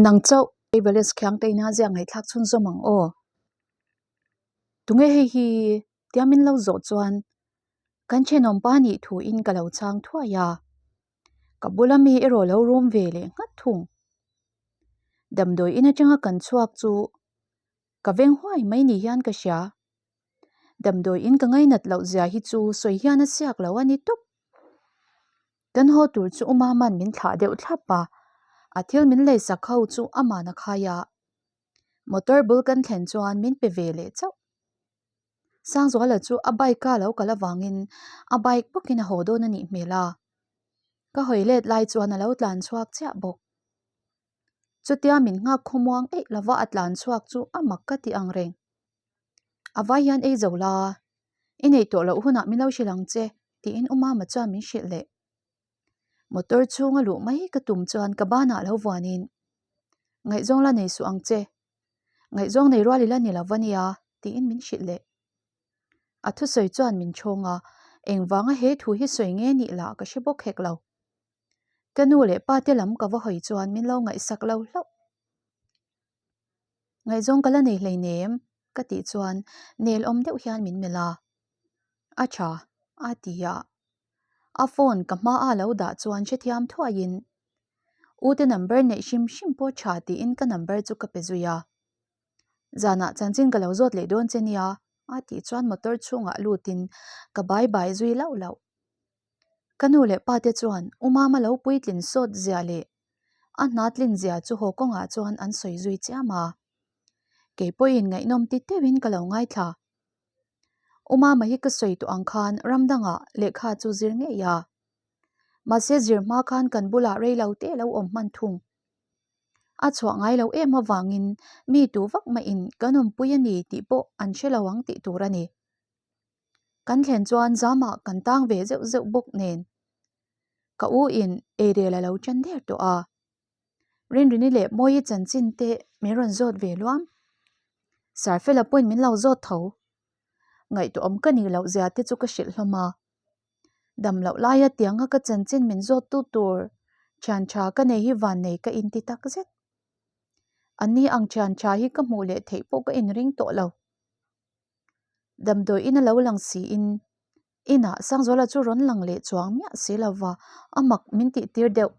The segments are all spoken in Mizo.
Nang chauh Evelest Khiangte ina ziak ngaihthlak chhunzawm ang aw. Tunge hei hi tia min lo zawh chuan kan thenawm pa nih thuin ka lo chhang thuai a, ka bula mi erawh lo rum ve leh nghat thung. Damdawi in atanga kan chhuak chu ka veng huai mai ni hian ka hria. Damdawi in ka ngainat loh zia hi chu sawi hian a siak lo a ni tawp. Kan haw tur chu U Mama'n min thlah deuh thlap a, a thil min leisak ho chu ama'n a khai a. Motor bul kan thlen chuan min pe ve leh chauh. Sangzuala chu a bike a lo kal avangin a bike bawkin a haw dawn a nih hmel a. Ka hawi let lai chuan a lo tlan chhuak chiah bawk. Chutia min nghak khawmuang eih lova a tlan chhuak chu a mak ka ti ang reng. A vai hian ei zo la, i neih tawh loh hunah min lo hrilh ang che tiin U Mama chuan min hrilh leh. Motor chhunga luh mai ka tum chuan ka banah lo vuanin, Ngaihzawng la nei suh ang che, ngaihzawng nei rual ila ni lo va nia tiin min hrilh leh. A thusawi chuan min chhawng a, engvanga he thu hi sawi nge nih lah ka hre bawk hek lo. Ka nu leh pa te lam ka va hawi chuan min lo ngaihsak lo hlauh. Ngaihzawng ka la nei hleinem ka tih chuan nel awm deuh hian min melh a, A tha a ti a. A phone ka hma a lo dah chuan hrethiam thuaiin U te number neih hrim hrim pawh tha tiin ka number chu ka pe zui a. Zanah chanchin ka lo zawt leh dawn che nia a tih chuan motor chhungah lutin ka bai bai zui lauh lauh. Ka nu leh pa te chuan U Mama lo puitlin sawt zia leh a hna tlin zia chu haw kawngah chuan an sawi zui chiam a. Kei pawhin ngaihnawm ti teuhin ka lo ngaithla. U Mama hi ka sawi tawh ang khan ram dangah lehkha chu zir ngei a. Mahse zir hma khan kan bulah rei lo te lo awm hman thung. A chhuah ngai lo em avangin mi tu vak mahin kan awmpui a ni tih pawh an hre lo ang tih tur a ni. Kan thlen chuan zamah kan tang ve zeuh zeuh bawk nen ka u in eirel a lo chen der tawh a. Rinrini leh Mawii chanchin te min rawn zawt ve luam. Sarfela pawhin min lo zawt tho. Ngaihtuahawm ka nih loh zia te chu ka hrilh hlawm a. Dam loh laia tianga ka chanchin min zawt tu tur thian tha ka nei hi vannei ka inti tak zet. Anni ang thian tha hi ka hmuh leh theih pawh ka inring tawh lo. Damdawi in a lo lang siin inah Sangzuala chu rawn lang leh chuang miah si lova a mak min tih tir deuh.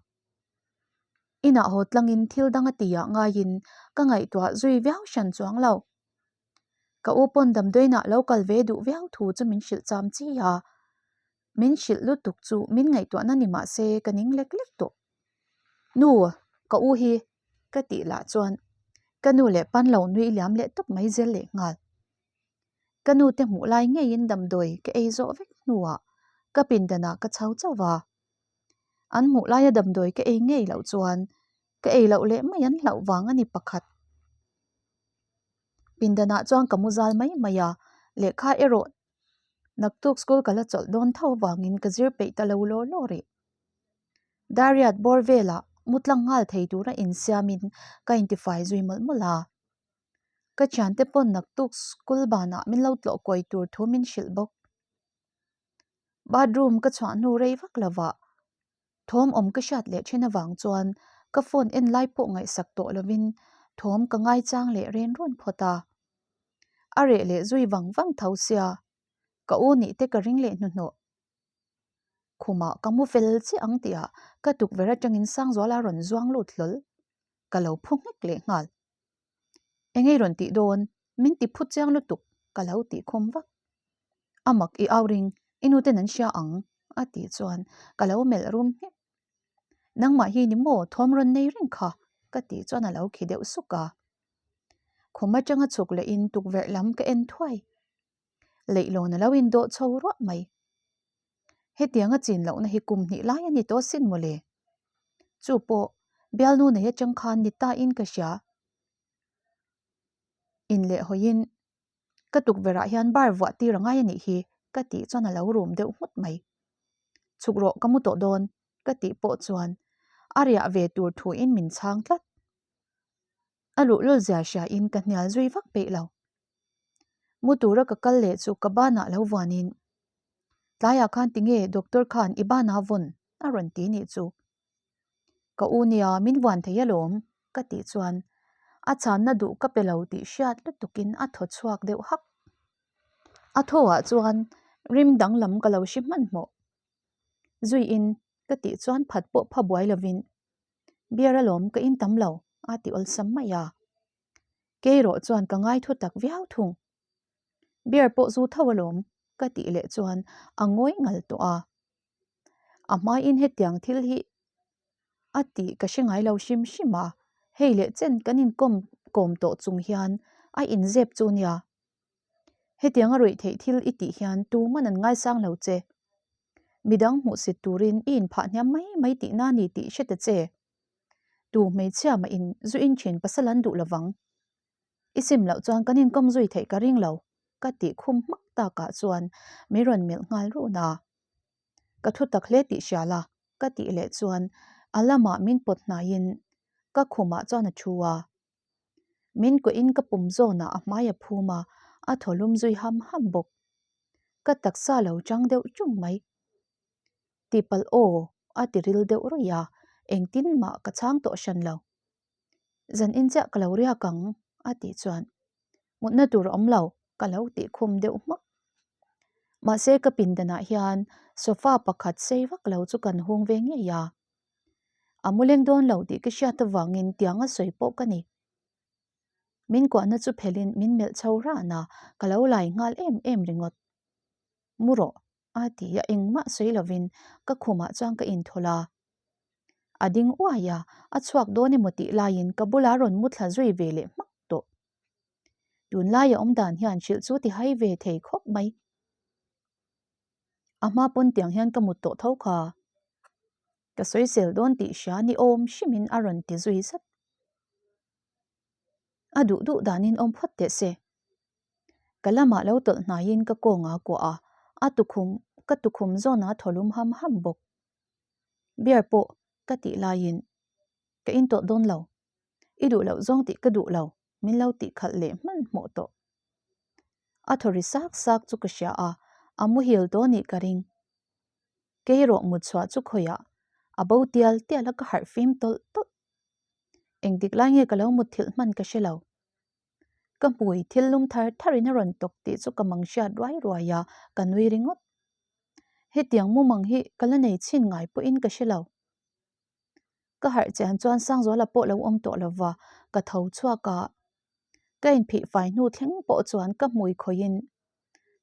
Inah haw tlangin thil dang a tihah ngaiin ka ngaihtuah zui viau hran chuang lo. Ka u pawn damdawiinah lo kal ve duh viau thu chu min hrilh cham chi a, min hrilh lutuk chu min ngaihtuahna ni mah se ka ning lek lek tawh. Nu, ka u hi ka tih lah chuan ka nu leh pan lo nui liam leh tawp mai zel leh nghal. Ka nu te hmuh lai ngeiin damdawi ka ei zawh vek hnuah ka pindanah ka chho chauh va. An hmuh laia damdawi ka ei ngei loh chuan ka ei loh leh mai an hlauh vang a ni pakhat. Pindanah chuan ka mu zal mai mai a, lehkha erawh naktuk school ka la chawlh dawn tho vangin ka zir peih ta lo law law rih. Dariat bawr velah mu tlang nghal thei tura insiamin ka intifai zui mawlh mawlh a. Ka thiante pawn naktuk school banah min lo tlawh kawi tur thu min hrilh bawk. Bathroom ka chhuah hnu rei vak lovah thawm awm ka hriat leh then avang chuan ka phone en lai pawh ngaihsak tawh lovin thawm ka ngaichang leh ren rawn phawt a. A reh leh zui vang vang tho sia, ka u nih te ka ring leh hnuhnawh. Khumah ka mu fel chiah ang tihah ka tukverh atangin Sangzuala rawn zuang lut hlawl. Ka lo phu nghek leh nghal. Engei rawn tih dawn? Min ti phu chiang lutuk ka lo tih khum vak. A mak i au ring, i nuten an hria ang a tih chuan ka lo melh rum nghek. Nangmah hi ni maw thawm rawn nei reng kha ka tih chuan a lo khi deuh suk a. Khum atanga chhuk lehin tukverh lam ka en thuai. Leihlawn a lo indawh chho ruah mai. Hetianga chin lohna hi kum hnih lai a ni tawh sin mawle. Chu pawh bialnu nei atang khan ni ta in ka hria. In leh hawiin ka tukverh ah hian bar vuah tir a ngai a nih hi ka tih chuan a lo rum deuh nghut mai. Chhuk rawh ka mu tawh dawn ka tih pawh chuan a riah ve tur thu in min chhang tlat. A luhlul zia hria in ka hnial zui vak peih lo. Mu tura ka kal leh chu ka banah lo vuanin, Tlaiah khan tinge doctor khan i banah vawn a rawn ti nih chu. Ka u nia min vuan thei alawm. Ka tih chuan a chhanna duh ka pe lo tih hriat lutukin a thaw chhuak deuh hak. A thawah chuan rim danglam ka lo hre hmanhmawh. Zuiin ka tih chuan phat pawh pha buai lovin Beer alawm ka in tam lo a ti awlsam mai a. Keirawh chuan ka ngai thu tak viau thung. Beer pawh zu tho alawm ka tih leh chuan a ngawi ngal tawh a. A hmaiin hetiang thil hi a tih ka hre ngai lo hrim hrim a, hei leh chen kan inkawm kawm tawh chung hian a inzep chu nia. Hetiang a ruih theih thil i tih hian tuman an ngaisang lo che. Midang hmuhsit turin i inphah hniam mai mai tihna ni tih hre ta che. Tu hmeichhia mah in zu in thin pasal an duh lovang. I sim loh chuan kan inkawm zui theih ka ring lo, ka tih khum hmak takah chuan min rawn melh nghal run a. Ka thu tak hle tih hria la, ka tih leh chuan a lamah min pawt hnaiin ka khumah chuan a thu a. Min kuahin ka pum zawnah a hmai a phum a, a thaw lum zui ham ham bawk. Ka taksa lo chang deuh chung mai. Tihpalh aw, a ti ril deuh ruih a, engtin mah ka chhang tawh hran lo. Zan in chiah ka lo riak ang, a tih chuan mutna tur a awm lo, ka lo tih khum deuh hmak. Mahse ka pindanah hian sofa pakhat sei vak lo chu kan hung ve ngei a. A mu leng dawn lo tih ka hriat avangin tiang a sawi pawh ka ni. Min kuahna chu phelhin min melh chho ran a, ka lo lai nghal em em ringawt. Mu rawh, a ti a, engmah sawi lovin ka khumah chuan ka inthawlh a. A ding uai a, a chhuak dawn emaw tih laiin ka bula rawn mu thla zui ve leh hmak tawh. Tunlaia awm dan hian hrilh chu ti hai ve thei khawp mai. A hma pawn tiang hian ka mut tawh tho kha. Ka sawisel dawn tih hria ni awm hrimin a rawn ti zui zat. A duh duh danin awm phawt teh se. Ka lamah lo tawlh hnaiin ka kawnga kuah a, a tukhum ka tukhum zawn a thaw lum ham ham bawk. Beer pawh ka tih laiin ka in tawh dawn lo. I duh loh zawng tih ka duh lo, min lo tih khalh leh hmanhmawh tawh. A thaw ri sak sak chu ka hria a, a muhil tawh nih ka ring. Kei erawh mut chhuah chu khawiah a bo tial tial a ka harh fim tawlh tawlh. Engtik lai nge ka lo mut thilh hman ka hre lo. Ka hmui thil lum thar tharin a rawn tawk tih chu ka mang hriat ruai ruai a, ka nui ringawt. Hetiang mumang hi ka la nei chhin ngai pawhin ka hre lo. Ka harh chian chuan Sangzuala pawh lo awm tawh lova, ka tho chhuak a. Ka inphih fai hnu thleng pawh chuan ka hmui khawihin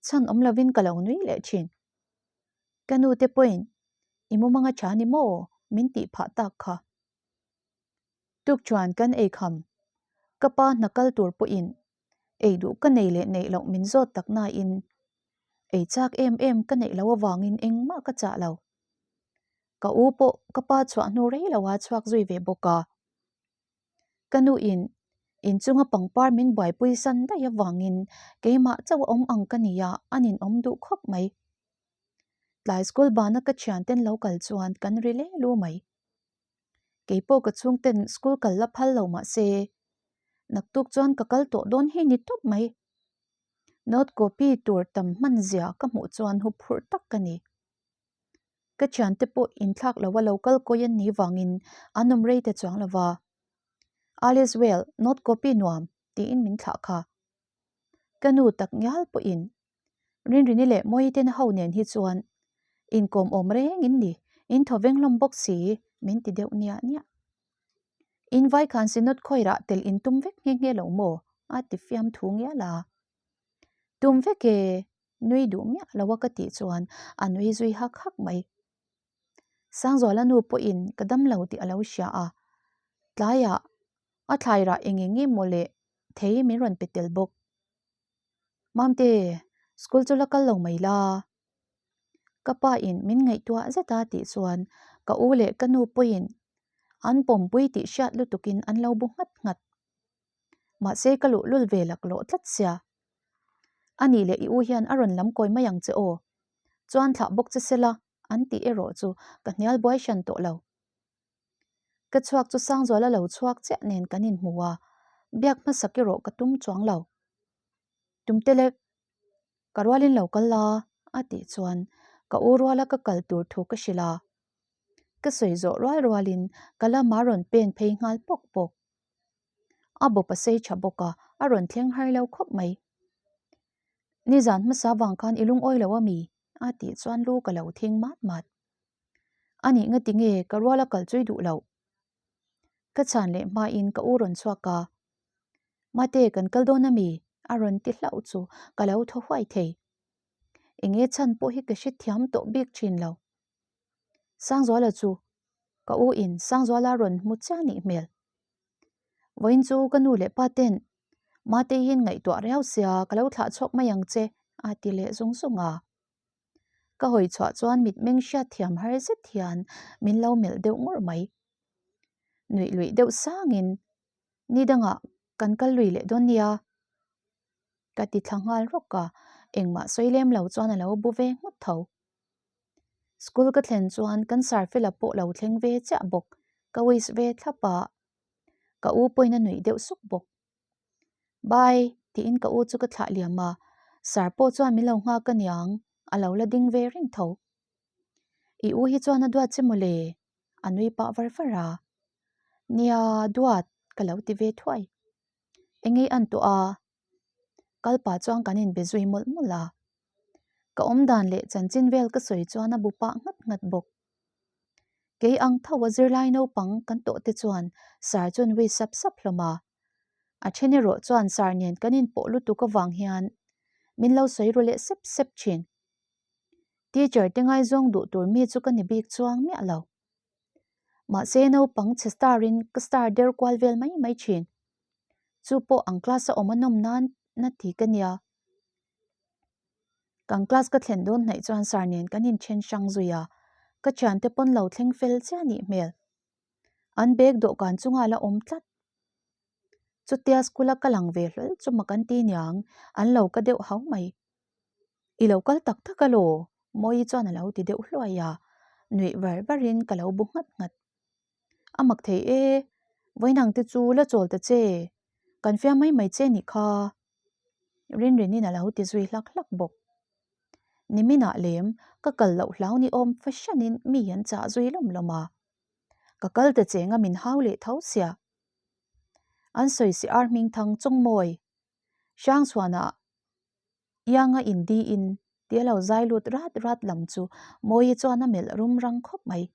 chhan awm lovin ka lo nui leh thin. Ka nu te pawhin i mumang a tha ni maw? min tih phah tak kha. Tuk chuan kan ei kham. Ka pa hna kal tur pawhin ei duh ka nei leh neih loh min zawt tak nain ei chak em em ka neih loh avangin engmah ka chah lo. Ka u pawh ka pa chhuah hnu rei loha chhuak zui ve bawk a. Ka nuin inchunga pangpar min buaipui san daih avangin keimah chauh a awm ang ka nia a ninawm duh khawp mai. Tlai school bana ka thianten lo kal chuan kan ri le lu mai. Kei pawh ka chhungten school kal la phal lo mah se, naktuk chuan ka kal tawh dawn hi ni tawp mai. Note copy tur tam hman zia ka hmuh chuan hu phurh tak ka ni. Ka thiante pawh inthlak lo a lo kal kawi an nih vangin an awm rei ta chuang lo va. All is well, note copy nuam tiin min thlah kha. Ka nu tak ngial pawhin Rinrini leh Mawitena ho nen hi chuan inkawm awm reng in ni, in thaw veng hlawm bawk si min ti deuh niah niah. In vai khan Synod khawirah tel in tum vek nghe nghe lo maw? a ti fiam thu ngial a. Tum vek e, nui duh miah lo a ka tih chuan a nui zui hak hak mai. Sangzuala nu pawhin ka dam lo tih a lo hria a, tlaiah a thlairah eng eng nge maw le thei min rawn pe tel bawk. Mamte, school chu la kal lo mai la. Ka pa in min ngaihtuah zet a tih chuan ka u leh ka nu pawhin an pawmpui tih hriat lutukin an lo bu nghat nghat. Mahse ka luhlul ve laklawh tlat sia. A nih leh i u hian a rawn lam kawi mai ang che aw. Chuan thlah bawk che sela an tih erawh chu ka hnial buai hran tawh lo. Ka chhuak chu Sangzuala lo chhuak chiah nen kan inhmu a, biak hmasak erawh ka tum chuang lo. Tumte lek, ka rualin lo kal la a tih chuan ka u ruala ka kal tur thu ka hrilh a. Ka sawi zawh rual rualin ka lama rawn pen phei nghal pawk pawk. A bawp a sei tha bawk a, a rawn thleng har lo khawp mai. Nizan hmasa vang khan i lungawi lo a mi? a tih chuan lu ka lo thing mat mat. A nih nga tinge ka rual a kal chui duh loh? Ka chhan leh hmain ka u rawn chhuak a, Mate kan kal dawn a mi? a rawn ti hlauh chu ka lo thaw huai thei. Enge chhan pawh hi ka hrethiam tawh bik thin lo. Sangzuala chu ka u in Sangzuala rawn hmu chiah nih hmel. Vawiin chu ka nu leh pa ten Mateiin ngaihtuah riau sia ka lo thlah chhawk mai ang che a ti leh zung zung a. Ka hawi chhuah chuan mitmeng hriat thiam har zet hian min lo melh deuh ngawrh mai. Nuih luih deuh sangin ni dangah kan kal lui leh dawn nia ka ti thla nghal rawk a, engmah sawi lem lo chuan a lo bu ve nghut tho. School ka thlen chuan kan sir fela pawh lo thleng ve chiah bawk, ka wish ve thlap a, ka u pawhin a nuih deuh suk bawk. Bye tiin ka u chu ka thlah liam a, sir pawh chuan min lo nghak aniang, a lo la ding ve reng tho. I u hi chuan a duat che mawle, a nui pah var var a. Nia, duat ka lo ti ve thuai. Engei an tawh a, kal pah chuan kan inbe zui mawlh mawlh a. Ka awm dan leh chanchin vel ka sawi chuan a bu pah nghat nghat bawk. Kei ang tho a zirlai naupang kan tawh te chuan sir chuan wi sap sap hlawm a. A then erawh chuan sir nen kan inpawh lutuk avang hian min lo sawi ru leh sep sep thin. Teacher te ngaizawng duh tur mi chu ka ni bik chuang miah lo. Mahse naupang chhe star in ka star der kual vel mai mai thin. Chu pawh ang class a awm a nawm nan na ti ka nia. Kan class ka thlen dawn hnaih chuan sir nen kan inthen hrang zui a, ka thiante pawn lo thleng fel chiah nih hmel. An bag dawhkan chungah la awm tlat. Chutia school a ka lang ve hlawl chu mak an ti niang, an lo ka deuh hau mai. I lo kal tak tak alaw? Mawi chuan a lo ti deuh hluai a, nuih var varin ka lo bu nghat nghat. A mak thei e, vawiin te chu la chawl ta che, kan fiam mai mai che nih kha. Rinrinin a lo ti zui hlak hlak bawk. Niminah lem ka kal loh hlau ni awm fahranin mi an chah zui lawm lawm a, ka kal ta cheng a min hau leh tho sia. An sawi si ar hming thang chawngmawi Hrangchhuanah Ianga in di in tia lo zai lut rat rat lam chu Mawii chuan a melh rum rang khawp mai.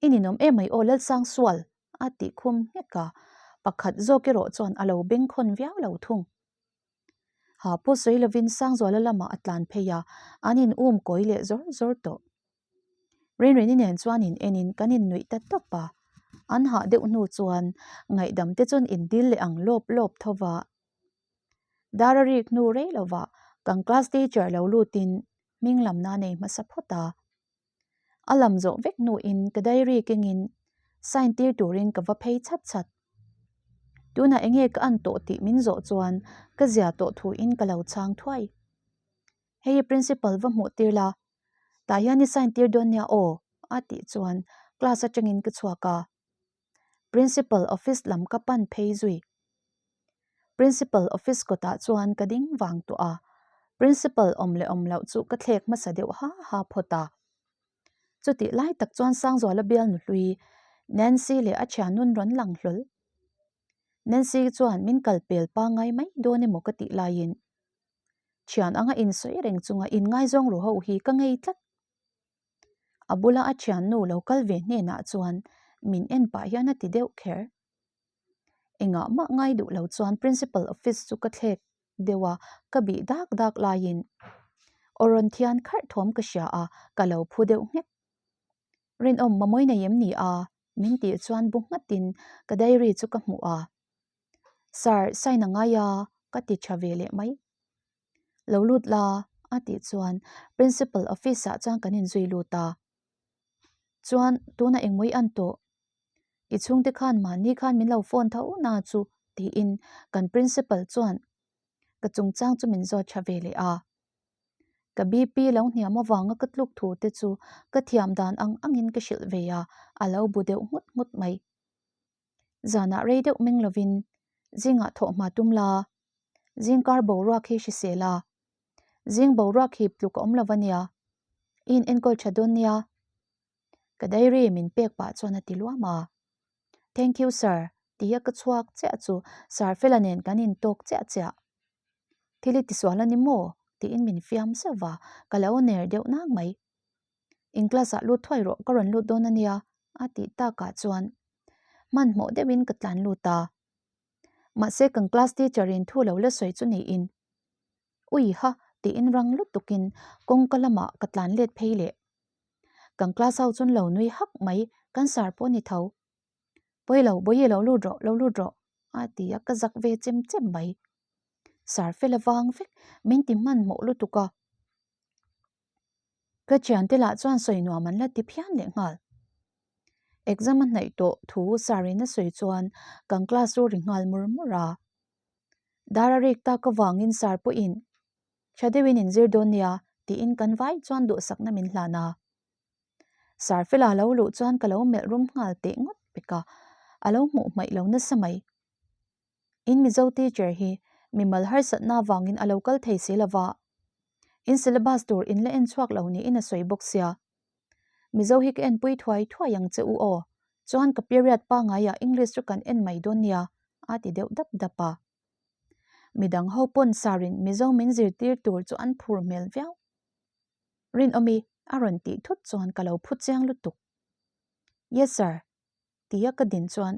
I ninawm em mai aw Lalsang sual a tih khum nghek a, pakhat zawk erawh chuan a lo bengkhawn viau lo thung. Ha pawh sawi lovin Sangzuala lamah a tlan phei a, an in um kawi leh zawr zawr tawh. Rinrini nen chuan in enin kan innuih ta tawp a, an hah deuh hnu chuan ngaihdam te chuan indil leh ang lawp lawp tho va. Dar a rik hnu rei lovah kan class teacher lo lutin hming lamna a nei hmasa phawt a. A lam zawh vek hnuin ka diary kengin sign tir turin ka va phei chhat chhat. Tunah enge ka an tawh tih min zawh chuan ka zia tawh thuin ka lo chhang thuai. Hei principal va hmuh tir la, tah hian i sign tir dawn nia aw a tih chuan class atangin ka chhuak a. Principal office lam ka pan phei zui. Principal office kawtah chuan ka ding vang tawh a, principal awm leh awm loh chu ka thlek hmasa deuh ha ha phawt a. Chutih lai tak chuan Sangzuala bial nuhlui Nancy leh a thiannun rawn lang hlawl. Nancy chuan min kal pel pangngai mai dawn emaw ka tih laiin Thian anga insawi reng chunga inngaizawng ru ho hi ka ngei tlat. A bula a thiannu lo kal ve hnenah chuan min en pah hian a ti deuh kher. Engah mah ngai duh lo chuan principal office chu ka thlek deuh a, ka bih dak dak laiin aw rawn thian kharh thawm ka hria a, ka lo phu deuh nghek. Rinawm mamawi nei em ni a? Min tih chuan bu nghatin ka diary chu ka hmuh a. Sir, sign a ngai a, ka ti tha ve leh mai. Lo lut la, a tih chuan principal office ah chuan kan inzui lut a. Chuan tunah engmawi an tawh? I chhungte khan mahni khan min lo phone tho na chu tiin kan principal chuan ka chungchang chu min zawt tha ve leh a. Ka BP lo hniam avanga ka tluk thu te chu ka thiam dan ang angin ka hrilh ve a, a lo bu deuh nghut nghut mai. Zanah rei deuh meng lovin zingah thawh hma tum la, zingkar boruak hi hrisel a, zing boruak hip tluk a awm lo ania, i in enkawl tha dawn nia. Ka diary min pek pah chuan a ti luam a, Thank you sir. Tia ka chhuak chiah chu Sarfela nen kan intawk chiah chiah. Thil i tisual a ni maw? tiin min fiam zeuh va, ka lo ner deuh nang mai. In class ah lut thuai rawh, ka rawn lut dawn a nia, a tih takah chuan hmanhmawh deuhin ka tlan lut a. Mahse kan class teacher in thu lo la sawi chu niin, Ui ha tiin rang lutukin kawngka lamah ka tlan let phei leh. Kan class ho chuan lo nui hak mai, kan sar pawh a ni tho. Pawi lo, bawihi lo lut rawh, lo lut rawh a ti a, ka zak ve chem chem mai. Sar fel avang vek min ti hmanhmawh lutuk a. Ka thiante lah chuan sawi nuam an la ti phian leh nghal. Exam a hnaih tawh thu Sarin a sawi chuan kan class chu ri nghal mur mur a. Dar a rik tak avangin Sar pawhin tha deuhin inzir dawn nia tiin kan vai chuan duhsakna min hlan a. Sar fela lo luh chuan ka lo melh rum nghal teh ngawt pek a, a lo hmuh hmaih lo nasa mai. In Mizo teacher hi mimal harsatna avangin a lo kal thei si lova, in syllabus tur in la en chhuak lo niin a sawi bawk sia. Mizo hi ka enpui thuai thuai ang che u aw, chuan ka period pangaiah English chu kan en mai dawn nia, a ti deuh dap dap a. Midang ho pawn sarin Mizo min zirtir tur chu an phur hmel viau. Rinawmi a rawn tih thut chuan ka lo phu chiang lutuk. Yes sir, tia ka din chuan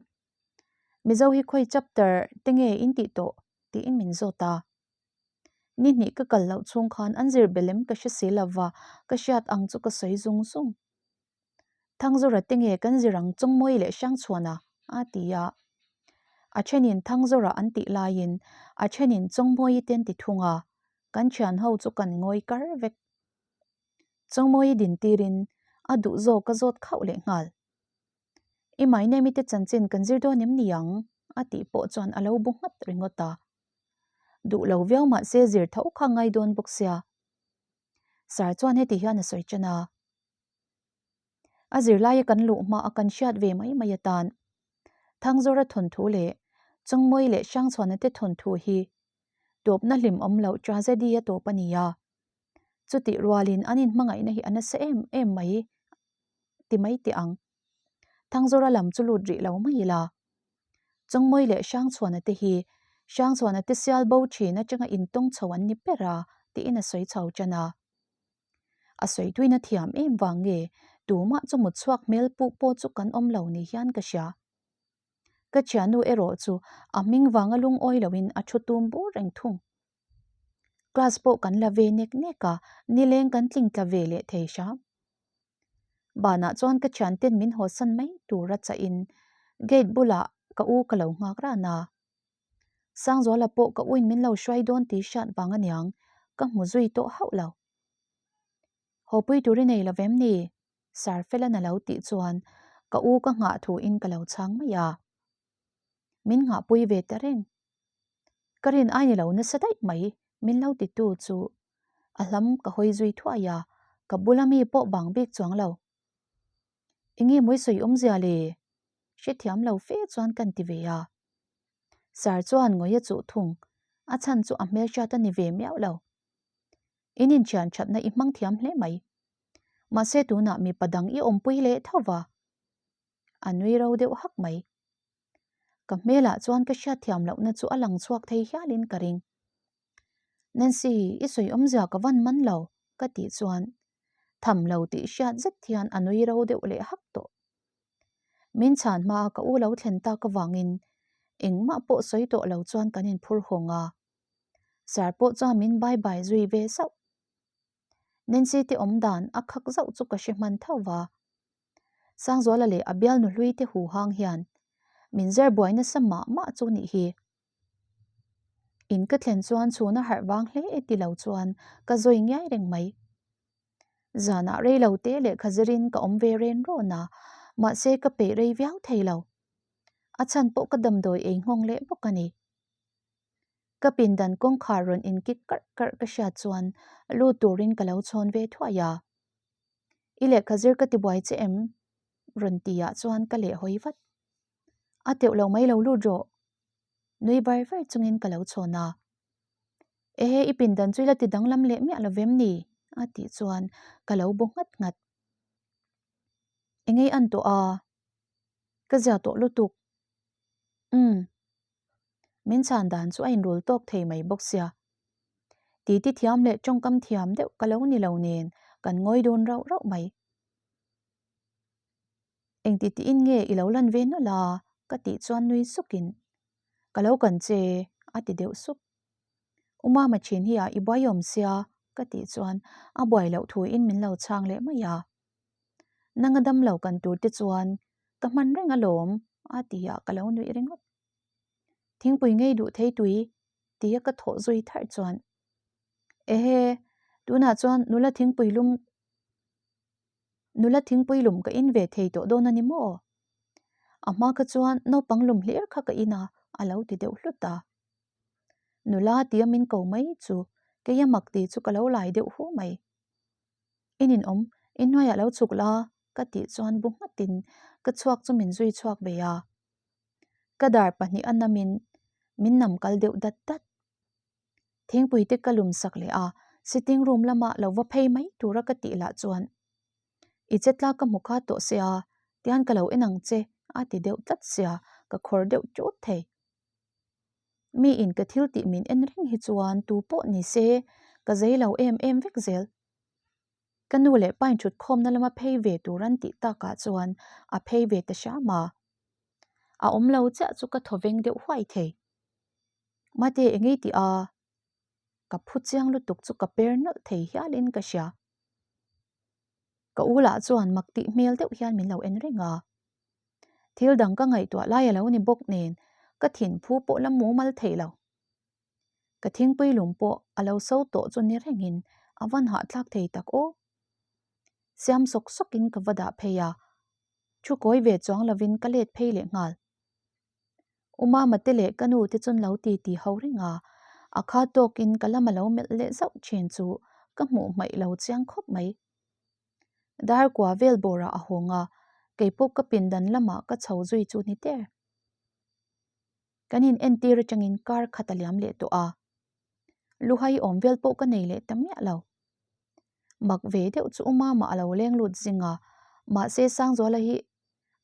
Mizo hi khawi chapter te nge in tih tawh tiin min zawt a. Ni hnih ka kal loh chhung khan an zir belem ka hre si lova ka hriat ang chu ka sawi zung zung. Thangzawra te nge kan zir ang Chawngmawi leh Hrangchhuana a ti a. A thenin Thangzawra an tih laiin a thenin Chawngmawi te an ti thung a, kan thian ho chu kan ngawi kar vek. Chawngmawi din tirin a duh zawk a zawt khauh leh nghal. I my name i te chanchin kan zir dawn em ni ang? a tih pawh chuan a lo bu nghat ringawt a. Duh lo viau mah se zir tho kha ngai dawn bawk sia. Sir chuan heti hian a sawi ṭan a. A zirlaia kan luh hma a kan hriat ve mai mai atan Thangzawra thawnthu leh Chawngmawi leh Hrangchhuana te thawnthu hi tawpna hlim awm loh tragedy a tawp a ni a. Chutih rualin an inhmangaihna hi a nasa em em mai ti mai teh ang. Thangzawra lam chu lut rih lo mai ila. Chawngmawi leh Hrangchhuana te hi Hrangchhuana te sial bo thin atanga intawng chho an ni ber a tiin a sawi chho tan a. A sawi tuina thiam em vang nge tumah chu mut chhuak hmel puh pawh chu kan awm lo ni hian ka hria. Ka thiannu erawh chu a hming vanga lungawi loin a thu tum bur reng thung. Class pawh kan la ve nek nek a, nileng kan tling tla ve leh thei hram. Banah chuan ka thianten min hawsan mai tura chahin gate bulah ka u ka lo nghak ran a. Sangzuala pawh ka uin min lo hruai dawn tih hriat vang aniang ka hmu zui tawh hauh lo. Hawpui tur i nei lo vem ni? Sarfelan a lo tih chuan ka u ka nghah thuin ka lo chhang mai a. Min nghahpui ve ta reng. Ka rin ai ni lo nasa daih mai min lo titu chu a hlam ka hawi zui thuai a, ka bula mi pawh bang bik chuang lo. Enge mawi sawi awmzia le? Hrethiam lo fe chuan kan ti ve a. Sir chuan ngawi a chuh thung, a chhan chu a hmelhriat a ni ve miau lo. In inṭhian ṭhatna i hmang thiam hle mai. Mahse tunah mipa dang i awmpui leh tho va. A nui ro deuh hak mai. Ka hmelah chuan ka hriatthiam lohna chu a lang chhuak thei hialin ka ring. Nancy, i sawi awmzia ka van man lo, ka tih chuan tham lo tih hriat zet hian a nui ro deuh leh hak tawh. Min chhan hmaa ka u lo thlen tak avangin engmah pawh sawi tawh lo chuan kan inphur hawng a. Sir pawh chuan min bye bye zui ve zauh. Nancy te awm dan a khak zauh chu ka hre hman tho va. Sangzuala leh a bialnu hlui te hu hang hian min zir buai nasa mah mah chu nih hi. In ka thlen chuan chhun a harh vang hle e ti lo chuan ka zawi ngiai reng mai. Zanah rei lo te lehkha zirin ka awm ve ren rawn a, mahse ka peih rei viau thei lo. A chhan pawh ka damdawi ei nghawng leh bawk a ni. Ka pindan kawngkhar rawn inkik karh karh ka hriat chuan lut turin ka lo chhawn ve thuai a. I lehkha zir ka ti buai che em? rawn ti ah chuan ka leh hawi vat. A teuh lo mai lo lut rawh. Nui var var chungin ka lo chhawn a. Ehe i pindan chu i la ti danglam leh miah lo vem ni? a tih chuan ka lo bu nghat nghat. Engei an tawh a? Ka zia tawh lutuk. Umm. Min chhan dan chu a inrul tawk thei mai bawk sia. Titi thiam leh tawngkam thiam deuh ka lo ni lo nen kan ngawi dun rauh rauh mai. Engti tiin nge i lo lan ve nawlh a? ka tih chuan nui sukin, Ka lo kan che, a ti deuh sup. U Mama thin hi a i buai awm sia, ka tih chuan a buai loh thuin min lo chhang leh mai a. Nanga dam lo kan tur te chuan ka hman reng alawm, a ti a ka lo nuih ringawt. Thingpui ngei duh thei tui, tia ka thawh zui tharh chuan, Ehe, tunah chuan nula thingpui lum Nula thingpui lum ka in ve thei tawh dawn a ni maw? A hma kha chuan naupang lum hlir kha ka in a, a lo ti deuh hlut a. Nula tia min ko mai chu keia mak ti chu ka lo lai deuh hu mai. I ninawm, i hnuaiah lo chhuk la, ka tih chuan bu nghatin ka chhuak chu min zui chhuak ve a. Ka dar pahnih a namin min nam kal deuh dat dat. Thingpui te ka lum sak leh a, sitting room lama lo va phei mai tura ka tih lah chuan I che tlak ka hmu kha tawh sia, tian ka lo en ang che a ti deuh tlat sia, ka khawr deuh tut thei. Mi in ka thil tih min en reng hi chuan tu pawh ni se ka zei lo em em vek zel. Ka nu leh pa in thut khawmna lama phei ve tur an tih takah chuan a phei ve ta hram a. A awm lo chiah chu ka thaw veng deuh huai thei. Mate engei tih a? Ka phu chiang lutuk chu ka per nawlh thei hialin ka hria. Ka u lah chuan mak tih hmel deuh hian min lo en reng a. Thil dang ka ngaihtuah lai a lo ni bawk nen ka thin phu pawh la mumal thei lo. Ka thingpui lum pawh a lo so tawh chu ni rengin a van hahthlak thei tak aw. Siam sawk sawkin ka va dah phei a, thu kawi ve chuang lovin ka let phei leh nghal. U Mama te leh ka nu te chuan lo ti ti ho reng a, a kha tawkin ka lama lo melh leh zauh thin chu ka hmuh hmaih lo chiang khawp mai. Dar kua vel bawrah a hawng a, keipawh ka pindan lamah ka chho zui chu ni der. Kan in entir atangin kar khat a liam leh tawh a, luhai awm vel pawh ka nei leh ta miah lo. Mak ve deuh chu U Mama a lo leng lut zing a, mahse Sangzuala hi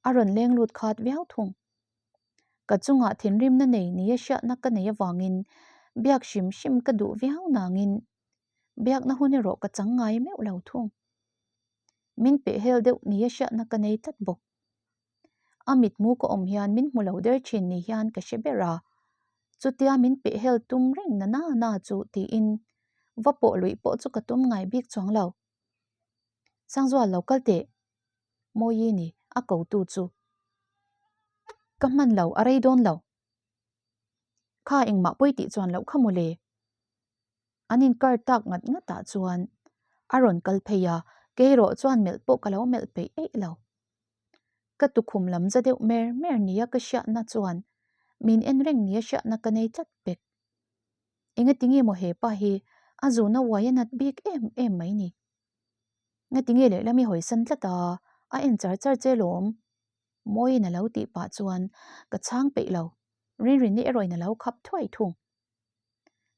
a rawn leng lut khat viau thung. Ka chungah thinrimna nei nia hriatna ka nei avangin biak hrim hrim ka duh viau nangin biakna hun erawh ka chang ngai meuh lo thung. Min pehhel deuh nia hriatna ka nei tlat bawk. A mitmu ka awm hian min hmu lo der thin ni hian ka hre ber a, chutia min pehhel tum reng na na na chu tiin va pawh luih pawh chu ka tum ngai bik chuang lo. Sangzual lo kal teh Mawi ni a kotu chu. Ka hman lo a rei dawn lo. Kha engmah pawi tih chuan loh kha mawle. An inkar tak ngat ngat ah chuan a rawn kal phei a, kei erawh chuan melh pawh ka lo melh peih eih lo. Ka tukhum lam za deuh mer mer nia ka hriatna chuan min en reng nia hriatna ka nei tlat pek. Engatinge maw hepa hi a zuna uai a nat bik em em mai ni. Ngatinge lehlam i hawisan tlat a, a en char char che lawm. Mawiin a lo tih pah chuan ka chhang peih lo, Rinrini erawhin a lo khap thuai thung.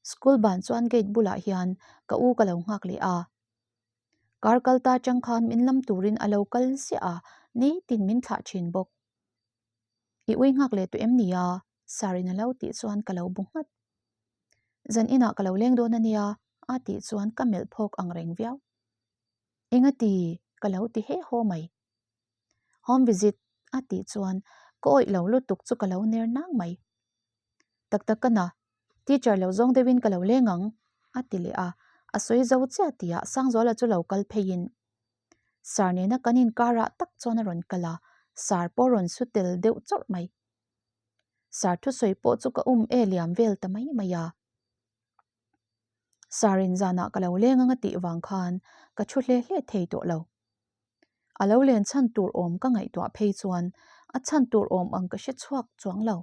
School ban chuan gate bulah hian ka u ka lo nghak leh a. Kar kal ta chang khan min lam turin a lo kal ziah a, nitin min thlah thin bawk. I ui nghak leh tawh em ni a? Sarin a lo tih chuan ka lo bu nghat. Zan inah ka lo leng dawn a nia, a tih chuan ka melh phawk ang reng viau. Enga ti? Ka lo ti he haw mai. Home visit a tih chuan ka awih lo lutuk chu ka lo ner nang mai. Tak tak ka na, teacher lo zawng deuhin ka lo leng ang, a ti leh a, a sawi zo chiah tihah Sangzuala chu lo kal pheiin Sir nena kan inkarah tak chuan a rawn kal a, Sir pawh rawn su tel deuh chawrh mai. Sir thusawi pawh chu ka um e liam vel ta mai mai a. Sir in zanah ka lo leng ang a tih vang khan ka thu hle hle thei tawh lo. A lo len chhan tur awm ka ngaihtuah phei chuan a chhan tur awm ang ka hre chhuak chuang lo.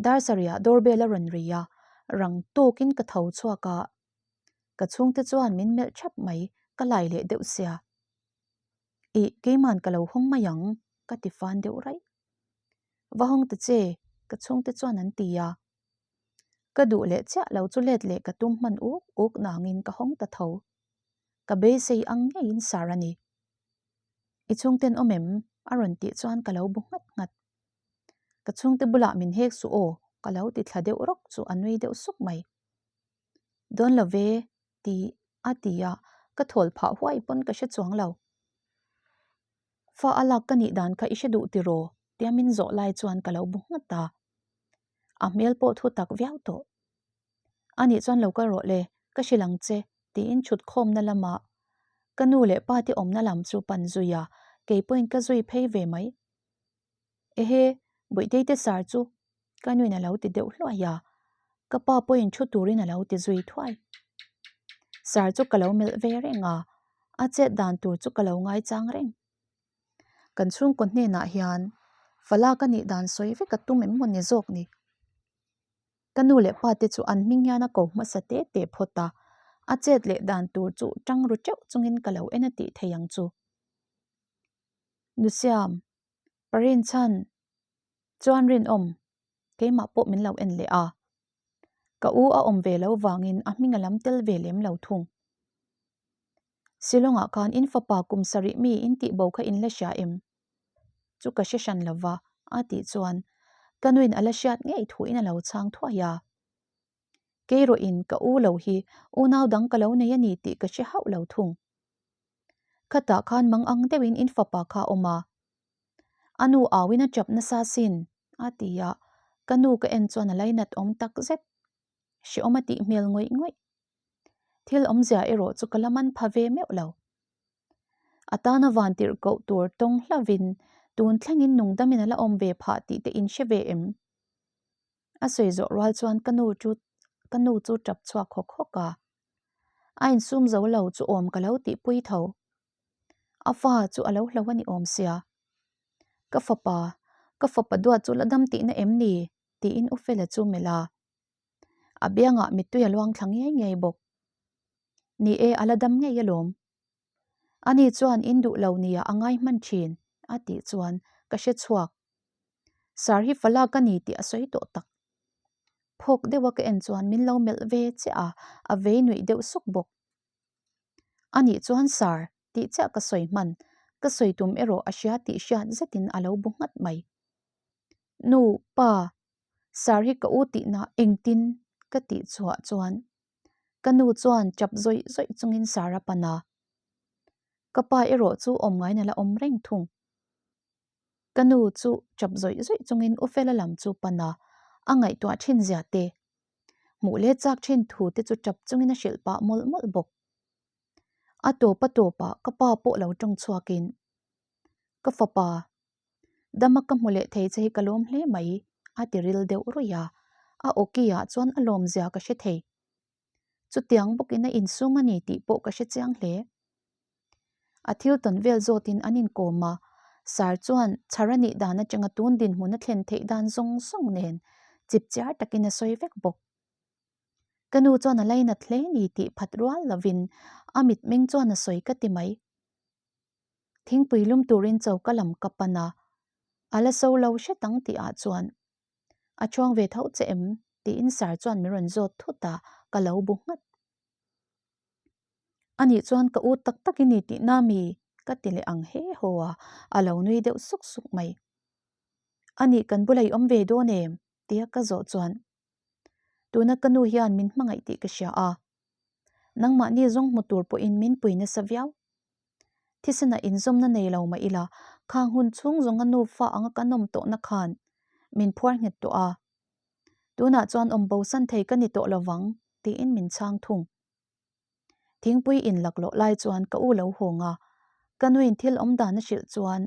Dar sarihah doorbell a rawn ri a, rang tawkin ka tho chhuak a, ka chhungte chuan min melh thap mai, ka lai leh deuh sia. Ih, keiman ka lo hawng mai ang, ka ti fan deuh raih. Va hawng ta che, ka chhungte chuan an ti a. Ka duh leh chiah lo chu let leh ka tum hman uk uk nangin ka hawng ta tho. Ka beisei ang ngeiin sar a ni. I chhungten awm em? a rawn tih chuan ka lo bu nghat nghat. Ka chhungte bulah min hek suh aw, ka lo ti thla deuh rawk chu a nui deuh suk mai. Dawn lo ve, ti a ti a, ka thawl phah huai pawn ka hre chuang lo. Fa a lak ka nih dan kha i hre duh tiraw? tia min zawh lai chuan ka lo bu nghat a. A hmel pawh thu tak viau tawh. A nih chuan lo kal rawh le, ka hrilh ang che, tiin chhut khawmna lamah ka nu leh pa te awmna lam chu pan zui a, kei pawhin ka zui phei ve mai. Ehe, Bawihtei te sar chu ka nuin a lo ti deuh hluai a, ka pa pawhin thu turin a lo ti zui thuai. Sar chu ka lo melh ve reng a, a chet dan tur chu ka lo ngaichang reng. Kan chhungkaw hnenah hian Fala ka nih dan sawi vek a tum em maw ni zawk ni? Ka nu leh pa te chu an hming hian a ko hmasa te te phawt a, a chet leh dan tur chu tang ru teuh chungin ka lo en a tih thei ang chu. Nusiam, Parin chhan chuan rinawm keimah pawh min lo en leh a, ka u a awm ve lo vangin a hming a lam tel ve lem lo thung. Shillong ah khan in fapa kum sarih mi in tih bo kha in la hria em? Chu ka hre hran lo va, a tih chuan ka nuin a la hriat ngei thuin a lo chhang thuai a. Kei rawhin ka u lo hi unau dang ka lo nei a ni tih ka hre hauh lo thung. Khatah khan mang ang deuhin in fapa kha a awm a. A nu auin a chap nasa sin, a ti a, ka nu ka en chuan a lainat awm tak zet. Hrehawm a tih hmel ngawih ngawih. Thil awmzia erawh chu ka la man pha ve meuh lo. A tana van tirh koh tur tawng hlavin tun thlengin nungdamin a la awm ve phah tih te in hre ve em? A sawi zawh rual chuan ka nu chu ka nu chu tap chhuak hawk hawk a. A insum zo lo chu awm ka lo tihpui tho. A fa chu a lo hlo a ni awm sia. Ka fapa, ka fapa duat chu la dam tihna em ni? tiin U Fela chu melh a. A biangah mittui a luang thla ngei ngei bawk. Ni e, a la dam ngei alawm. Ani chuan in duh lo nia a ngai hman thin, a tih chuan ka hre chhuak. Sar hi fala ka ni tih a sawi tawh tak. Phawk deuha ka en chuan min lo melh ve chiah a, a vei nuih deuh suk bawk. Anih chuan sar tih chiah ka sawi hman, ka sawi tum erawh a hria tih hriat zetin a lo bu nghat mai. Nu, pa, sar hi ka u tihna engtin ka tih chhuah chuan Ka nu chuan chap zawih zawih chungin Sara pan a. Ka pa erawh chu awm ngaina la awm reng thung. Ka nu chu chap zawih zawih chungin U Fela lam chu pan a, a ngaihtuah thin zia te, hmuh leh chak thin thu te chu chap chungin a hrilh pah mawlh mawlh bawk. A tawp a tawpah ka pa pawh lo tawng chhuakin, Ka fapa, Dama ka hmu leh thei che hi ka lawm hle mai, a ti ril deuh ruih a, a awki ah chuan a lawm zia ka hre thei. Chutiang bawkin a insum a ni tih pawh ka hre chiang hle. A thil tawn vel zawtin an inkawm a, Sar chuan chhar a nih dan atanga tun dinhmun a thlen theih dan zawng zawng nen chip chiar takin a sawi vek bawk. Ka nu chuan a lainat hle ni tih phat rual lovin a mitmeng chuan a sawi ka ti mai. Thingpui lum turin choka lam ka pan a, a la so lo hret ang tih ah chuan a chuang ve tho che em tiin sir chuan min rawn zawt thut a, ka lo bu nghat. Anih chuan ka u tak tak i ni tih na mi? ka ti leh ang he haw a, a lo nui deuh suk suk mai. Anih kan bula i awm ve dawn em? tia ka zawh chuan tuna ka nu hian min hmangaih tih ka hria a, nangmahni zawng hmu tur pawhin min pui nasa viau. Thisenah inzawmna nei lo mah ila, khang hun chhung zawnga nufa anga kan awm tawhna khan min phuar nghet tawh a. Tunah chuan awm bosan thei ka ni tawh lovang, tiin min chhang thung. Thingpui in laklawh lai chuan ka u lo hawng a, ka nuin thil awm dan a hrilh chuan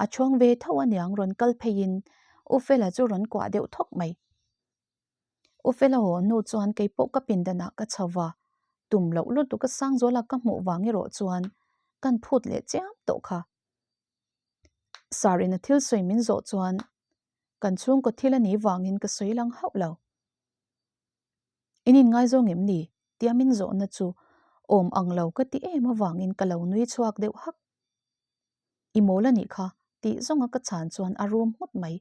a chhawng ve tho aniang rawn kal pheiin U Fela chu rawn kuah deuh thawk mai. U Fela haw hnu chuan kei pawh ka pindanah ka chho va, tum loh lutuk a sang zuala ka hmuh vang erawh chuan kan phut leh chiam tawh kha. Sar in a thil sawi min zawh chuan kan chhungkaw thil a nih vangin ka sawi lang hauh lo. In inngaizawng em ni? tia min zawhna chu awm ang lo ka ti em avangin ka lo nui chhuak deuh hak. I mawl a nih kha tih zawnga ka chhan chuan a rum nghut mai.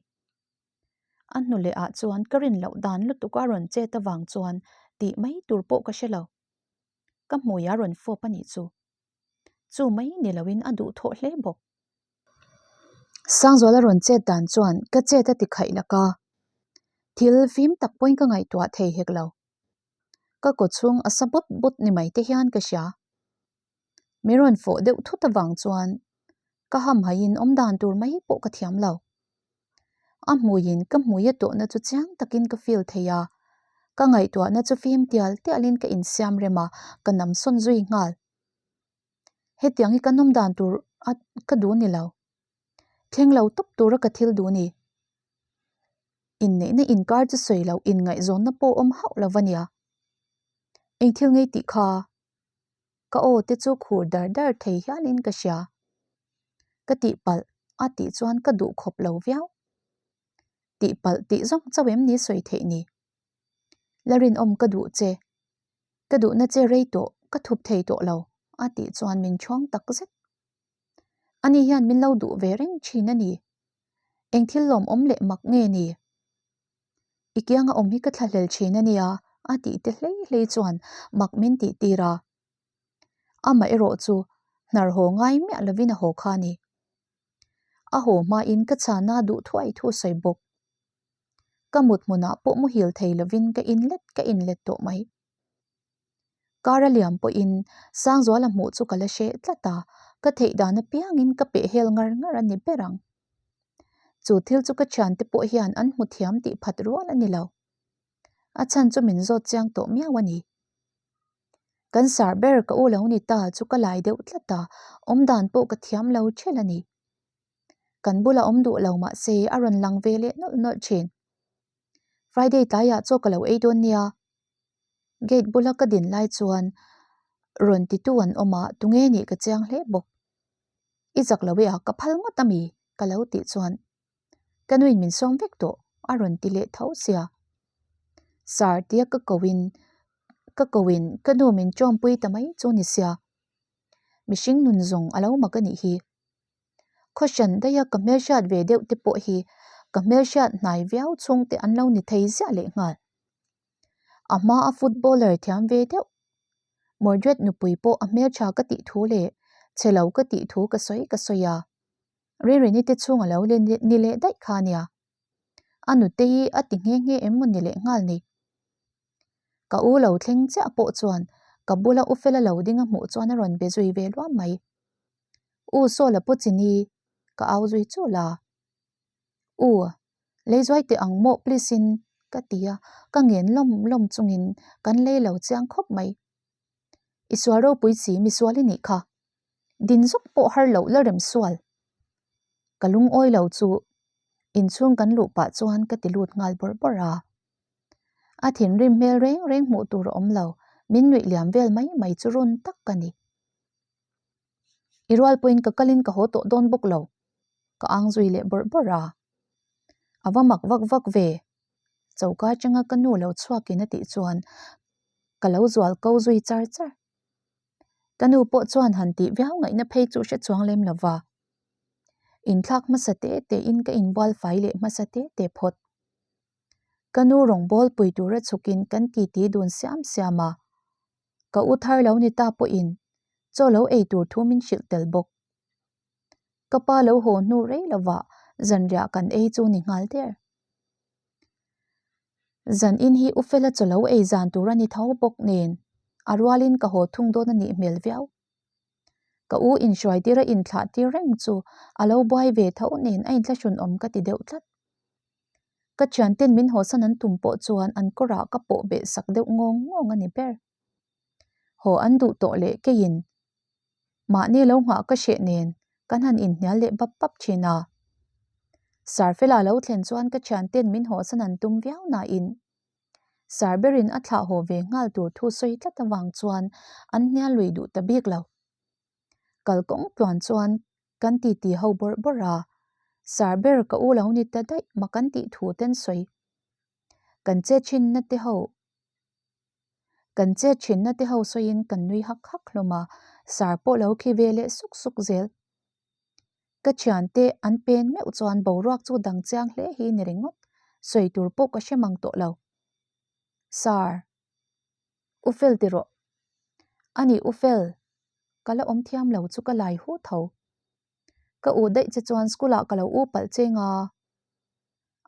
A hnu leh ah chuan ka rin loh dan lutuk a rawn chet avang chuan tih mai tur pawh ka hre lo. Ka hmui a rawn fawp a nih chu. Chu mai ni loin a duhthawh hle bawk. Sangzuala rawn chet dan chuan ka chet a ti khaih lak a, thil fim tak pawhin ka ngaihtuah thei hek lo. Ka kaw chhung a sa but but ni mai te hian ka hria. Mi rawn fawh deuh thut avang chuan ka hamhaiin awm dan tur mai pawh ka thiam lo. A hmuiin ka hmui a tawhna chu chiang takin ka feel thei a, ka ngaihtuahna chu fim tial tialin ka insiam rem a, ka nam sawn zui nghal. Hetiang hi ka nawm dan tur a ka duh ni lo. Thleng lo tawp tura ka thil duh ni. Inneihna inkar chu sawi loh inngaihzawnna pawh awm hauh lo va nia. Eng thil ngei tih kha ka aw te chu khur dar dar thei hialin ka hria. Ka tihpalh a tih chuan ka duh khawp lo viau. Tihpalh tih zawng chauh em ni sawi theih ni. La rinawm ka duh che. Ka duhna che rei tawh, ka thup thei tawh lo, a tih chuan min chhuang tak zet. Ani hian min lo duh ve reng thin a ni. Eng thil lawmawm leh mak nge ni? I kianga awm hi ka thlahlel thin a nia, a tih te hlei hlei chuan mak min tih tir a. Amah erawh chu hnar haw ngai miah lovin a haw kha a ni. A haw hmain ka chhana duh thuai thu sawi bawk. Ka mut hmunah pawh muhil thei lovin ka inlet ka inlet tawh mai. Kar a liam pawhin Sangzuala hmuh chu ka la hreh tlat a, ka theih dan apiangin ka peh hel ngar ngar a ni ber ang. Chu thil chu ka thiante pawh hian an hmu thiam tih phat rual a ni lo. A chhan chu min zawt chiang tawh miau a ni. Kan sar ber ka u lo ni ta chu ka lai deuh tlat a, awmdan pawh ka thiam lo ṭhelh a ni. Kan bula awm duh lo mah se a rawn lang ve leh nawlh nawlh ṭhin. Friday tlaiah chaw ka lo ei dawn nia. Gate bula ka din lai chuan rawn titu an awm a, tunge nih ka chiang hle bawk. I zak lo e a, ka phal ngawt ami? ka lo tih chuan ka nuin min sawm vek tawh a rawn ti leh tho sia. Sir tia ka koin ka koin ka nu min tawmpui ta mai chu ni sia. Mihring nun zawng a lo mak a nih hi. Khawhran daiha ka hmelhriat ve deuh te pawh hi ka hmelhriat hnai viau chhung te an lo ni thei ziah leh nghal. A hma a footballer thiam ve deuh. Mordred nupui pawh a hmeltha ka tih thu leh chhe lo ka tih thu ka sawi ka sawi a. Ririni te chhung a lo ni leh daih kha nia. A nute hi a ti nghe nghe em maw ni leh nghal ni. Ka u lo thleng chiah pawh chuan ka bula u Fela lo ding a hmuh chuan a rawn be zui ve luam mai. U Saw la pawh chini ka au zui chul a. U, lei zuai teh ang mawh please in ka ti a, ka ngen lawm lawm chungin kan lei lo chiang khawp mai. I sual ropui si misual i nih kha. Din zawk pawh har loh la rem sual. Ka lungawi lo chu inchhung kan luh pah chuan ka ti lut nghal bawrh bawrh a. A thinrim hmel reng reng hmuh tur a awm lo, min nuih liam vel mai mai chu run tak ka ni. I rual pawhin ka kalin ka haw tawh dawn bawk lo, ka ang zui leh bawrh bawrh a. A va mak vak vak ve, choka atanga ka nu lo chhuakin a tih chuan ka lo zual ko zui char char. Ka nu pawh chuan han tih viau ngaihna phei chu hre chuang lem lo va. Inthlak hmasa te tein ka inbual fai leh hmasa te te phawt. Ka nu rawngbâwl pui tura chhukin kan titi dun siam siam a. Ka u thar lo ni ta pawhin chaw lo ei tur thu min hrilh tel bawk. Ka pa lo haw hnu rei lovah zanriah kan ei chu ni nghal der. Zan in hi u Fela chaw lo ei zan tur a ni tho bawk nen a rualin ka haw thung dawn a nih hmel viau. Ka u inhruai tir a inthlah tir reng chu a lo buai ve tho nen a inthlahrun awm ka ti deuh tlat. Ka thianten min hawsan an tum pawh chuan an kawrah ka pawh beh sak deuh ngawng ngawng a ni ber. Haw an duh tawh leh keiin mahni lo nghah ka hreh nen kan han inhnial leh bap bap thin a. Sarfela lo thlen chuan ka thianten min hawsan an tum viau nain Sar berin a thlah haw ve nghal tur thu sawi tlat avang chuan an hnial lui duh ta bik lo. Kalkawng tluan chuan kan titi ho bawrh bawrh a, Sar ber ka u lo ni ta daih ma kan tih thu ten sawi. Kan che thinna te ho Kan che thinna te ho sawiin kan nui hak hak hlawm a, Sar pawh lo khi ve leh suk suk zel. Ka thiante an pen meuh chuan boruak chu dang chiang hle hi ni ringawt, sawi tur pawh ka hre mang tawh lo. Sar. U fel ti rawh. A nih U fel, ka la awm thiam lo chu ka lai hu tho. Ka u daih che chuan school ah ka lo u palh cheng a.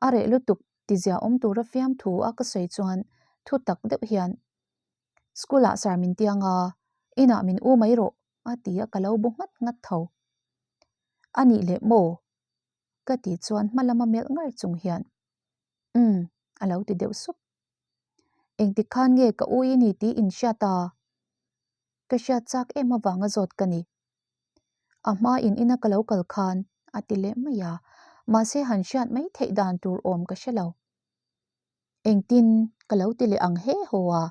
A reh lutuk ti zia awm tura fiamthu a ka sawi chuan thu tak deuh hian School ah sir min tiang a, inah min u mai rawh a ti a ka lo bu nghat nghat tho. A nih leh maw? Ka tih chuan hma lama melh ngar chung hian Umm a lo ti deuh sup. Engtik khan nge ka u i ni tih in hriat a? Ka hriat chak em avanga zawt ka ni. A hma in ina ka lo kal khan a ti leh mai a, mahse han hriat mai theih dan tur awm ka hre lo. Engtin ka lo ti leh ang he haw a?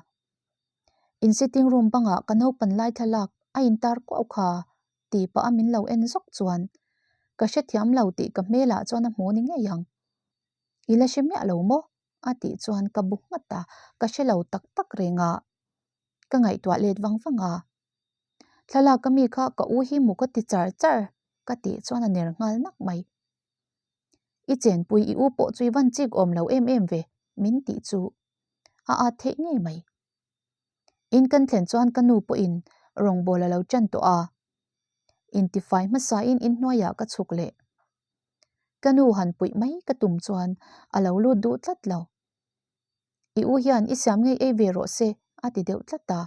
In sitting room bangah ka naupan lai thlalak a intar kuau kha tih pah a min lo en zawk chuan ka hrethiam lo tih ka hmelah chuan a hmu ni ngei ang. I la hre miah lo maw? a tih chuan ka bu nghat a, ka hre lo tak tak reng a. Ka ngaihtuah let vang vang a. Thlalak a mi kha ka u hi mu ka ti char char ka tih chuan a ner nghal nak mai. I chenpui i u pawh chu i van chik awm lo em em ve min tih chu a at theih ngei mai. In kan thlen chuan ka nu pawhin rawngbâwl a lo ṭan tawh a, intifai hmasain inhnuaiah ka chhuk leh. Ka nu han puih mai ka tum chuan a lo lut duh tlat lo. I u hian i siam ngei ei ve rawh se a ti deuh tlat a.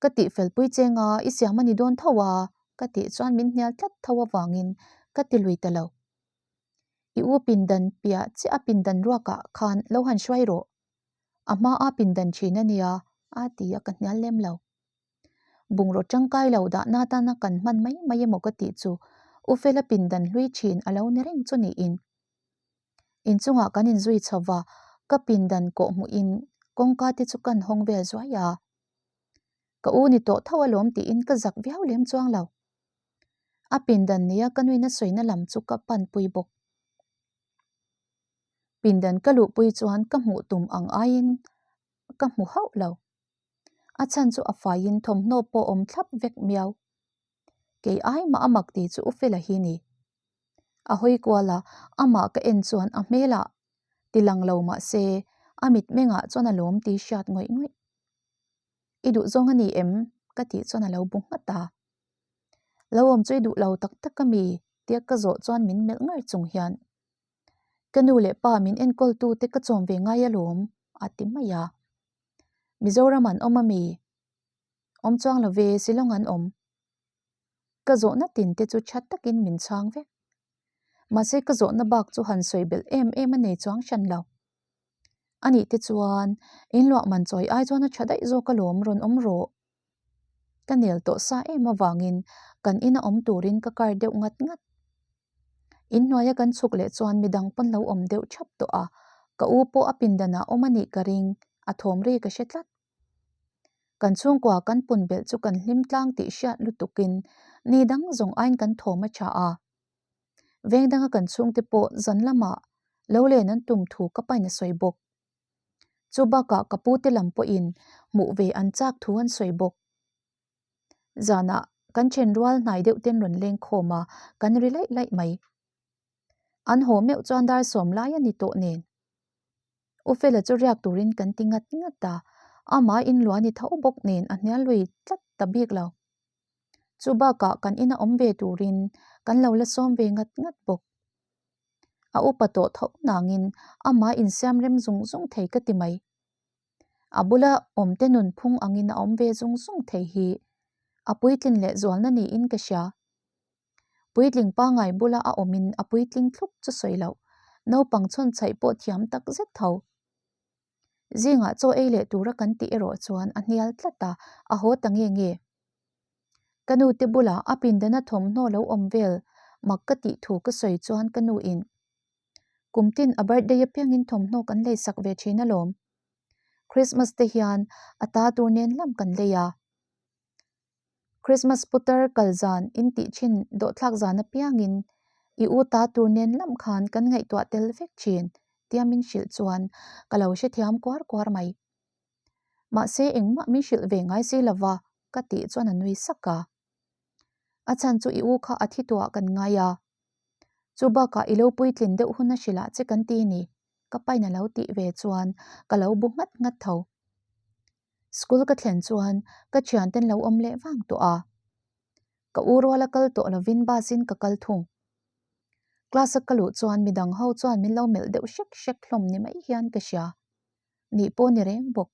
Ka tihfel pui cheng a, i siam a ni dawn tho a ka tih chuan min hnial tlat tho avangin ka ti lui ta lo. I u pindan piah chiah a pindan ruakah khan lo han hruai rawh. A hma a pindan thin a nia a ti a ka hnial lem lo. Bungraw tangkai lo dahna atana kan hman mai mai emaw ka tih chu U Fela pindan hlui thin a lo ni reng chu niin. Inchungah kan inzui chho va, ka pindan kawh hmuhin kawngka te chu kan hawng vel zuai a. Ka u ni tawh tho alawm tiin ka zak viau lem chuang lo. A pindan nia ka nuina sawina lam chu ka panpui bawk. Pindan ka luhpui chuan ka hmuh tum ang aiin ka hmu hauh lo. A chhan chu a faiin thawmhnaw pawh awm thlap vek miau. Kei ai mah a mak ti chu U Fela hi ni. A hawi kual a, amah ka en chuan a hmelah ti lang lo mah se a mitmengah chuan a lawm ti hriat ngawih ngawih. I duh zawng a ni em? ka tih chuan a lo bu nghat a. Lo awm chu i duh lo tak tak a mi? tia ka zawh chuan min melh ngar chung hian Ka nu leh pa min enkawl tu te ka chawm ve ngai alawm a ti mai a. Mizoram an awm a mi? Awm chuang lo ve, Shillong an awm. Ka zawhna tin te chu tha takin min chhang vek. Mahse ka zawhna bak chu han sawi belh em em a nei chuang hran lo. Anih te chuan inluah man chawi ai chuan a tha daih zawk alawm rawn awm rawh. Ka nel tawh sa em avangin kan ina awm turin ka kar deuh ngat ngat. Inhnuaia kan chhuk leh chuan midang pawn lo awm deuh thap tawh a, ka u pawh a pindanah awm a nih ka ring, a thawm ri ka hre tlat. Kan chhungkua kan pun belh chu kan hlim tlang tih hriat lutukin ni dang zawng aiin kan thawm a tha a. Veng danga kan chhungte pawh zan lamah lo len an tum thu ka pain a sawi bawk. Chu bakah ka pute lam pawhin hmuh ve an chak thu an sawi bawk. Zanah kan then rual hnai deuh ten rawn leng khawm a, kan ri laih laih mai. An haw meuh chuan dar sawm lai a ni tawh nen. U Fela chu riak turin kan ti ngat ngat a, amah inluah ni tho bawk nen a hnial lui tlat ta bik lo. Chu bakah kan ina awm ve turin kan lo la sawm ve ngat ngat bawk. A upa tawh tho nangin amah insiam rem zung zung thei ka ti mai. A bula awmte nunphung angin a awm ve zung zung thei hi a puitlin leh zualna niin ka hria. Puitling pangai bula a awmin a puitling thlup chu sawi loh, naupang chhawn chhaih pawh thiam tak zet tho. Zingah chaw ei leh tura kan tih erawh chuan a hnial tlat a, a haw ta nge nge. Ka nu te bulah a pindana thawmhnaw lo awm vel mak ka tih thu ka sawi chuan ka nu in Kum tin a birthday apiangin thawmhnaw kan lei sak ve thin alawm. Christmas te hian a ta tur nen lam kan lei a. Christmas putar kal zan in tih thin dawhthlak zan apiangin i u ta tur nen lam khan kan ngaihtuah tel vek thin tia min hrilh chuan ka lo hrethiam kuar kuar mai. Mahse engmah min hrilh ve ngai si lova ka tih chuan a nui sak a. A chhan chu i u kha a thi tuah kan ngai a. Chu bakah i lo puitlin deuh hun a hrilh ah che kan ti ni ka pain a lo tih ve chuan ka lo bu nghat nghat tho. School ka thlen chuan ka thianten lo awm leh vang tawh a. Ka u ruala kal tawh lovin bus in ka kal thung. Class a ka luh chuan midang ho chuan min lo melh deuh hrek hrek hlawm ni mai hian ka hria. Nih pawh ni reng bawk.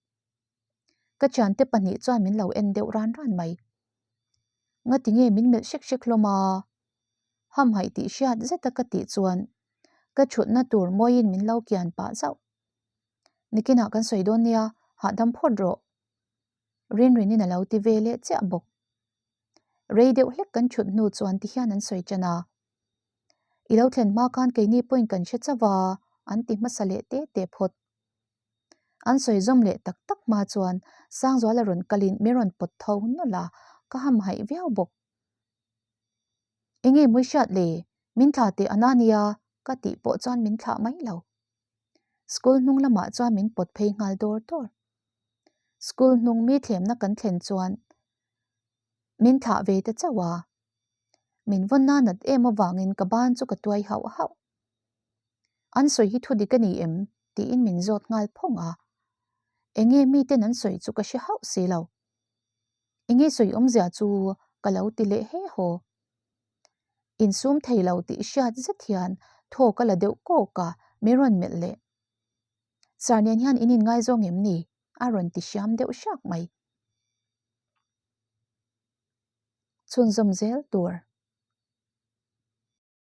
Ka thiante pahnih chuan min lo en deuh ran ran mai. Ngati nge min melh hrek hrek hlawm a? Hamhaih tih hriat zeta ka tih chuan ka thutna tur mawiin min lo kian pah zauh. Nikinah kan sawi dawn nia, hahdam phawt rawh. Rinrinin a lo ti ve leh chiah bawk. Rei deuh hlek kan thut hnu chuan ti hian an sawi tan a. I lo thlen hma khan keini pawhin kan hre chauh a, an ti hmasa leh te te phawt. An sawi zawm leh tak tak hma chuan Sangzuala rawn kalin min rawn pawt tho nawlh a, ka hamhaih viau bawk. Enge mawi hriat le? Min thlah teh a na nia ka tih pawh chuan min thlah mai lo. School hnung lamah chuan min pawt phei nghal dawr dawr. School hnung mi thlemna kan thlen chuan min thlah ve ta chauh a, min vawn a nat em avangin ka ban chu ka tuai hauh hauh. An sawi hi thu dik a ni em? tiin min zawt nghal phawng a. Enge miten an sawi chu ka hre hauh si lo. Enge sawi awmzia chu ka lo ti leh he haw. Insum thei lo tih hriat zet hian thaw ka la deuh kawk a, min rawn melh leh. Sir nen hian in inngaizawng em ni? a rawn ti hriam deuh hrak mai. Chhunzawm zel tur.